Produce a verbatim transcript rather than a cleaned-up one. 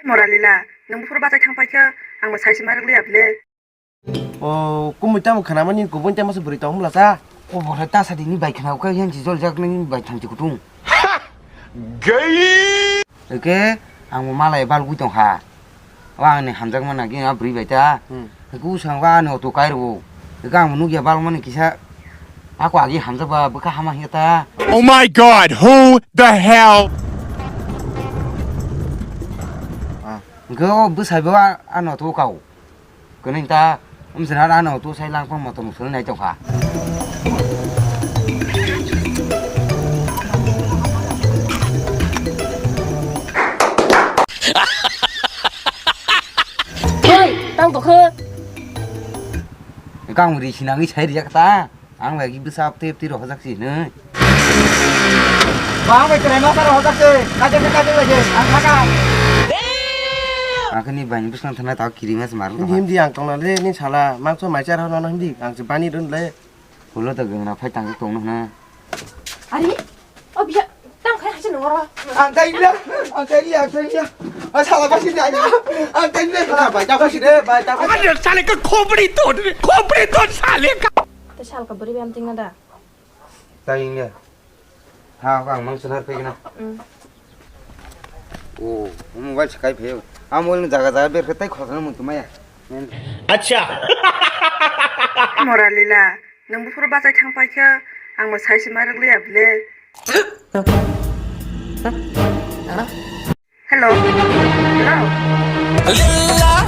Moralila, nwng buphuru bachai thang paikha, ang bo saisi ma rwgli ya bile. O, kumui tamo khanamani kubun tamo se bwrwi tong mla cha. O bwrwi ta sadi ni bai khna ukha yang si jol jak nang bai thang ti kutung. Gay! Oke, ang bo malai bal gui tong kha. Wa ani hamjak mana gi a bwrwi bai ta. Hmm. Ku sang wa ani auto kai ro. Ga ang nuk ya bal mani kisa. Ako agi hamjak ba bwkha hama hiya ta. Oh my God, who the hell? Ah, go bwsai bo ano to kau. Kwnwi ta, um, sina ano to sai lang pang motor musuli nai tongkha. Oi, tang tokho. Kang ri sinangwi sai rijak ta. Ang bai bwsa aptwi aptwi rohorjak si hinwi. Ba ang bai kwrai ma sa rohorjak se. Kaje se kaje lage. Ang thaka. Ang khe ni bai bwskang thana ta kiri mas mar. Hindi, hindi ang tongna le ni sala. Mangso mai char hono hindi. Ang se bani run le. Ulo ta gwngra phai tang tong no hna. Ari? O biya, tang khai hachi nungoro. Ang kai le. Ang kai le. Ang kai le. Ang sala basi le. Ang kai le. Sala bai ta basi le. Bai ta basi. अरे साले का खोपड़ी तोड़ खोपड़ी तोड़ साले का. Te sal ka bwrwi bam tingna da. Tang ya. Ha, ang mang senar pe gina. Mm. Oh, mobile se kai phe. Amol ni jaga jaga ber khe tai khosna mun tumaya. Acha. Moralila, nwng buphuru bachai thang paikha, ang bo saisi ma rwgli ya bile. Hello. Hello.